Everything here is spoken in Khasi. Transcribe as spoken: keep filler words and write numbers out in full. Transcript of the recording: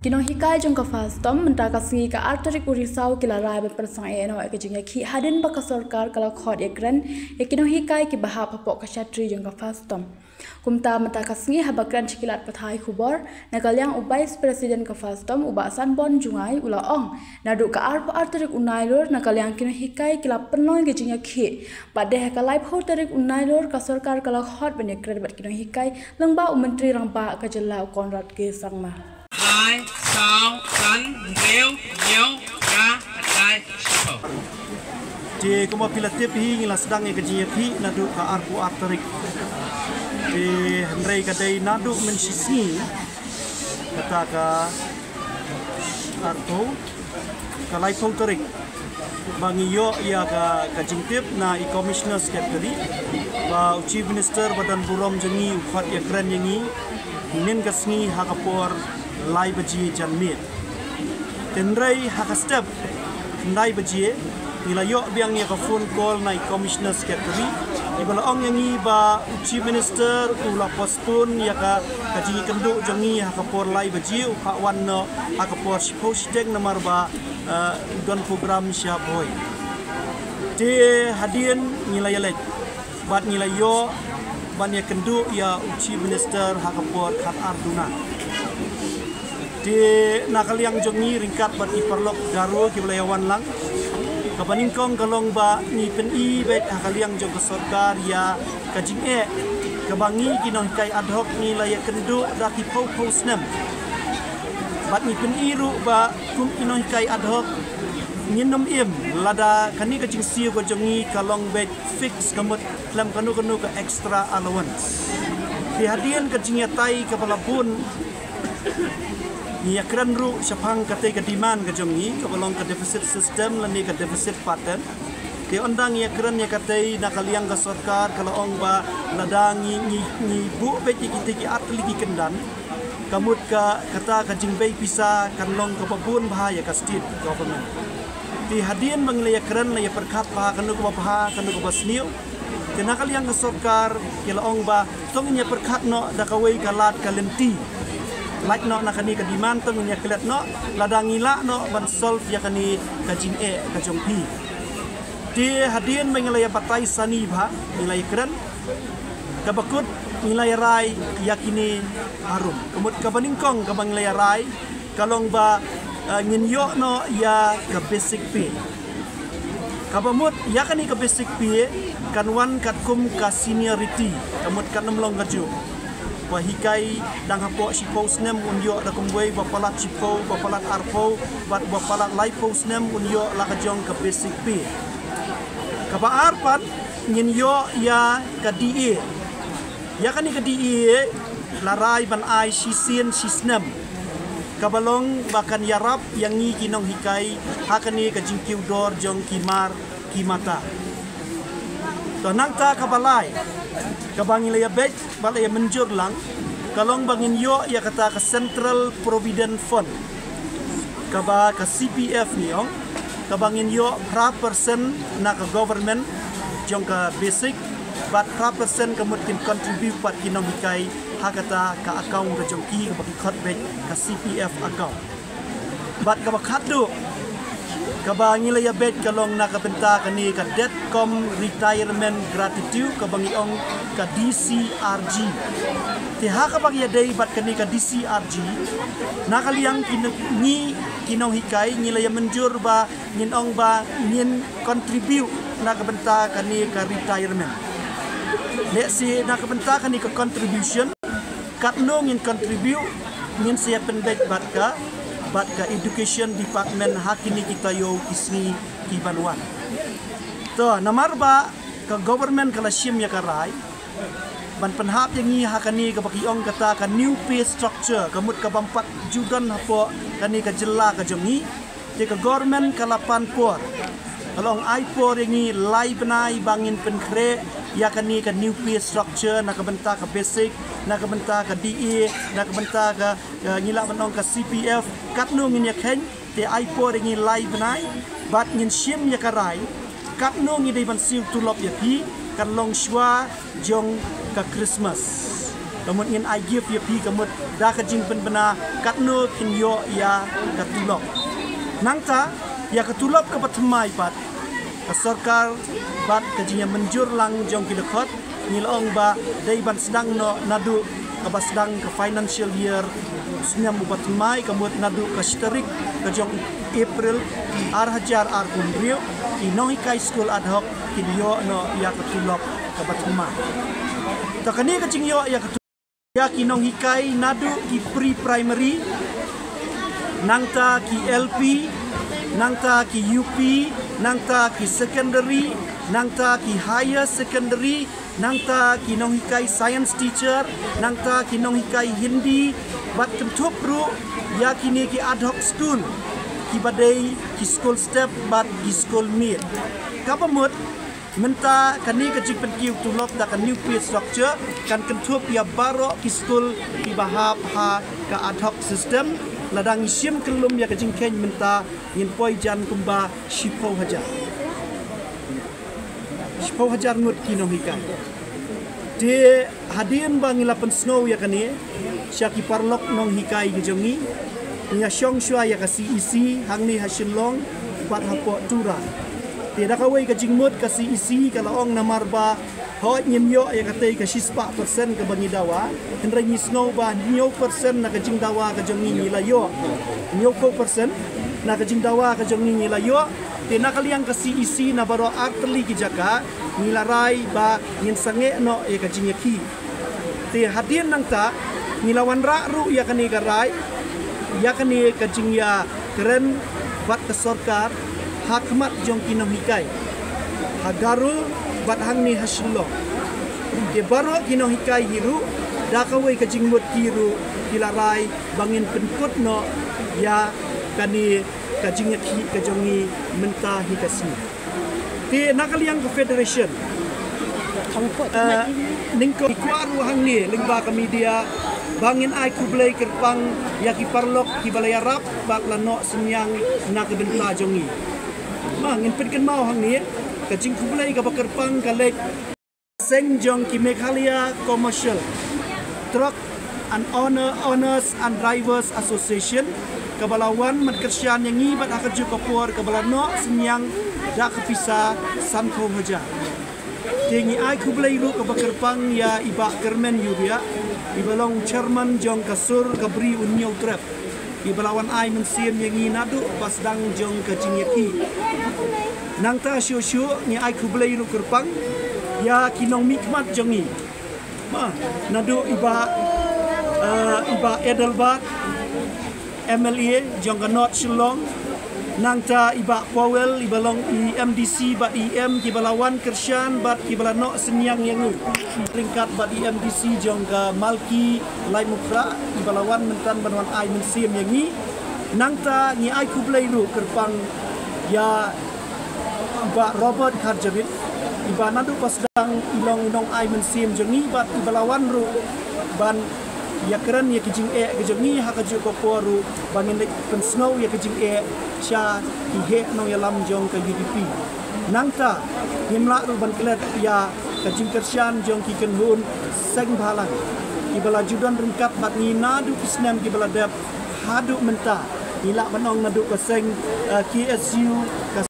Ki nonghikai jong ka FASTOM mynta ka sngi ka ar tarik u Risaw ki la rai ban pynsang eh noh ïa ka jingïakhih hadien ba ka sorkar ka la khot ïakren ïa ki nonghikai kiba hap hapoh ka shatri jong ka FASTOM. Kumta mynta ka sngi haba kren sha ki lad pathai khubor na ka liang u Vice President ka FASTOM u Bah Sanborn Jngai u la ong naduh ka arphew ar tarik u Nailur na ka liang ki nonghikai ki la pynlong ïa ka jingïakhih. Bad dei ha ka laiphew tarik u Nailur ka sorkar ka la khot ban ïakren bad ki nonghikai lyngba u Myntri Rangbah ka jylla u Conrad K Sangma. Lai, saw, san, hynriew, hynñiew, phra, khatkhyndai, shiphew. Te kumba phi la tip hi ngi la sdang ïa ka jingïakhih naduh ka arphew ar tarik. Te hynrei ka dei naduh mynshisngi kata ka arphew, ka laiphew tarik ba ngi ïoh ïa ka, ka jingtip na i Commissioner Secretary ba u Chief Minister ba don burom jong ngi u khot ïakren ïa ngi mynnin ka sngi ha ka por lai baje janmiet. Hynrei ha ka step khyndai baje ngi la ïoh biang ïa ka phone call na i Commissioner Secretary iba la ong ïa ngi ba u Chief Minister u la postpone ïa ka, ka jingïakynduh jong ngi ha ka por lai baje, u phah wan noh ha ka por shiphew shiteng namar ba eh, u don program sha Bhoi. Te hadien ngi la ïaleit bad ngi la ïoh ban ïakynduh ïa u Chief Minister ha ka por khatar duna. Te na ka liang jong ngi ryngkat bad ki paralok Garo kiba la ïawan lang, kaba nyngkong ka long ba ngi pyni beit ha ka liang jong ka sorkar ïa ka jingeh kaba ngi ki nonghikai ad hoc ngi la ïakynduh da ki phew phew snem. Bad ngi pyni ruh ba kum ki nonghikai ad hoc ngin ym im lada kane ka jingsiew ka jong ngi ka long beit fix, ka mut khlem kano kano ka extra allowance. Te hadien ka jingïatai kaba la bun ngi ïakren ruh shaphang katei ka demand ka jong ngi kaba long ka deficit system lane ka deficit pattern. Te ynda ngi ïakren ïa katei na ka liang ka sorkar ka la ong ba lada ngi, ngi, ngi buh beit ïa kitei ki artylli ki kyndon, ka mut ka, kata ka jingbei pisa kan long kaba bun bha ïa ka state government. Te hadien ba ngi la ïakren la ïapyrkhat bha kano kaba bha kano kaba sniew. Te na ka liang ka sorkar ki la ong ba to ngin ïapyrkhat noh da kawei ka lad ka lynti. Lait noh na kane ka demand to ngin ïaklet noh lada ngi lah noh ban solve ïa kane ka jingeh ka jong phi. Te hadien ba ngi la ïabatai sani bha ngi la ïakren, kaba kut ngi la ïarai ïa kine harum. Ka mut kaba nyngkong kaba ngi la ïarai ka long ba, eh, ngin ïoh noh ïa ka basic pay. Kaba mut ïa kane ka basic pay kan wan katkum ka seniority, ka mut kan ym long kajuh. Ba hikai dang hapoh shiphew snem un ïoh da kumwei, ba palat shiphew, ba palat arphew, bad ba palat laiphew snem un ïoh la ka jong ka basic pay. Kaba ar pat ngin ïoh ïa ka D A. Ïa kane ka D A la rai ban ai shisien shisnem. Kaba long ba kan ïarap ïa ngi ki nonghikai ha kane ka jingkiew dor jong ki mar ki mata. To nangta kaba lai kaba ngi la ïabeit bad la ïamynjur lang ka long ba ngin ïoh ïa kata ka Central Provident Fund, kaba ka C P F ngi ong, kaba ngin ïoh phra percent na ka government jong ka basic, bad phra percent ka mut kin contribute pat ki nonghikai ha kata ka account ka jong ki kaba ki khot beit ka C P F account. Bad kaba khatduh kaba ngi la ïabeit ka long na ka bynta kane ka Death cum Retirement Gratuity kaba ngi ong ka D C R G. Te ha kaba ngi ïadei bad kane ka D C R G, na ka liang ki n-, ngi ki nonghikai ngi la ïamynjur ba ngin ong ba ngin contribute na ka bynta kane ka retirement. Lehse na ka bynta kane ka contribution, katno ngin contribute, ngin sa ïa pynbeit bad ka, bad ka Education Department ha kine ki taïew ki sngi ki ban wan. To, namar ba ka government ka la shim ïa ka rai ban pynhap ïa ngi ha kane kaba ki ong kata ka new pay structure, ka mut ka bym pat ju don hapoh kane ka jylla ka jong ngi. Te ka government ka la pan por, ka la ong ai por ïa ngi lai bnai ba ngin pynkhreh ïa kane ka new pay structure na ka bynta ka basic, na ka bynta ka D A, na ka bynta ka, ka ngi lah ban ong ka C P F, katno ngin ïa kheiñ. Te ai por ïa ngi lai bnai bad ngin shim ïa ka rai katno ngi dei ban siew tulop ïa phi, kan long shuwa jong ka Christmas. Ka mut ngin ai gift ïa phi ka mut da ka jingpynbna katno kin ïoh ïa ka tulop. Nangta ïa ka tulop kaba thymmai pat, ka sorkar bad ka jingïamynjur lang jong ki dkhot, ngi la ong ba dei ban sdang noh naduh kaba sdang ka financial year snem uba thymmai, ka mut naduh ka shi tarik ka jong April ar hajar arphew hynriew, ki nonghikai skul ad hoc kin ïoh noh ïa ka tulop kaba thymmai. Ta kane ka jingïoh ïa ka tulop ïa ki nonghikai naduh ki pre-primary, nangta ki L P, nangta ki U P, nangta ki secondary, nangta ki higher secondary, nangta ki nonghikai science teacher, nangta ki nonghikai Hindi, bad kynthup ruh ïa kine ki ad hoc school, kiba dei ki skul step bad ki skul miet. Kaba mut mynta kane ka jingpynkiew tulop da ka new pay structure kan kynthup ïa baroh ki skul kiba hap ha ka ad hoc system. Lada ngi shim kyllum ïa ka jingkheiñ mynta ngin poi jan kumba shiphew hajar. Shiphew hajar ngut ki nonghikai. Te hadien ba ngi la pynsngew ïa kane sha ki paralok nonghikai ki jong ngi, ngi ïa shong shuwa ïa ka C E C hangne ha Shillong bad hapoh Tura. Te da kawei ka jingmut ka C E C ka la ong namar ba hooid ngim ïoh ïa katei ka shispah percent kaba ngi dawa, hynrei ngi sngew ba hynñiew percent na ka jingdawa ka jong ngi ngi la ïoh. Hynñiewphew percent na ka jingdawa ka jong ngi ngi la ïoh. Te na ka liang ka C E C na baroh ar tylli ki jaka ngi la rai ba ngin sangeh noh ïa ka jingïakhih. Te hadien nangta ngi la wanrah ruh ïa kane ka rai, ïa kane ka jingïakren bad ka sorkar ha khmat jong ki nonghikai ha Garo bad hangne ha Shillong. Te baroh ki nonghikai hi ruh da kawei ka jingmut ki ruh ki la rai ba ngin pynkut noh ïa kane ka jingïakhih ka jong ngi mynta hi ka sngi. Te na ka liang ka federation, eh, nyngkong ngi kwah ruh hangne lyngba ka media ba ngin ai khublei kyrpang ïa ki paralok kiba la ïarap bad la noh synñiang na ka bynta jong ngi. Ma ngin pynkynmaw hangne ka jingkhublei kaba kyrpang ka leit seng jong ki Meghalaya Commercial Truck and Owner, Owners and Drivers Association, kaba la wan ban kyrshan ïa ngi bad ha kajuh ka por kaba la noh synñiang da ka pisa sanphew hajar. Te ngi ai khublei ruh kaba kyrpang ïa i Bah Kyrmen Ïubiah, iba long chairman jong ka sur ka Bri U Hynñiewtrep, iba la wan ai mynsiem ïa ngi naduh ba sdang jong ka jingïakhih. Nangta shuh shuh ngi ai khublei ruh kyrpang ïa ki nongmihkhmat jong ngi. Ma, naduh i Bah, eh, i Bah Adelbert, M L A jong ka North Shillong, nangta i Bah Powell, iba long i M D C bad i E M, kiba la wan kyrshan bad kiba la noh synñiang ïa ngi ryngkat bad i M D C jong ka Malki Laitumkhrah, iba la wan mynta ban wan ai mynsiem ïa ngi. Nangta ngi ai khublei ruh kyrpang ïa i Bah Robert Kharjahrit, iba naduh ba sdang i long i nongai mynsiem jong ngi bad iba la wan ruh ban ïakren ïa ki jingeh ki jong ngi ha kajuh ka por ruh ba ngin leit pynsngew ïa ki jingeh sha ki heh nongïalam jong ka U D P. Nangta ngim lah ruh ban klet ïa ka jingkyrshan jong ki kynhun seng bhalang kiba la ju don ryngkat bad ngi naduh ki snem kiba la dep haduh mynta. Ngi lah ban ong naduh ka seng, eh, K S U, ka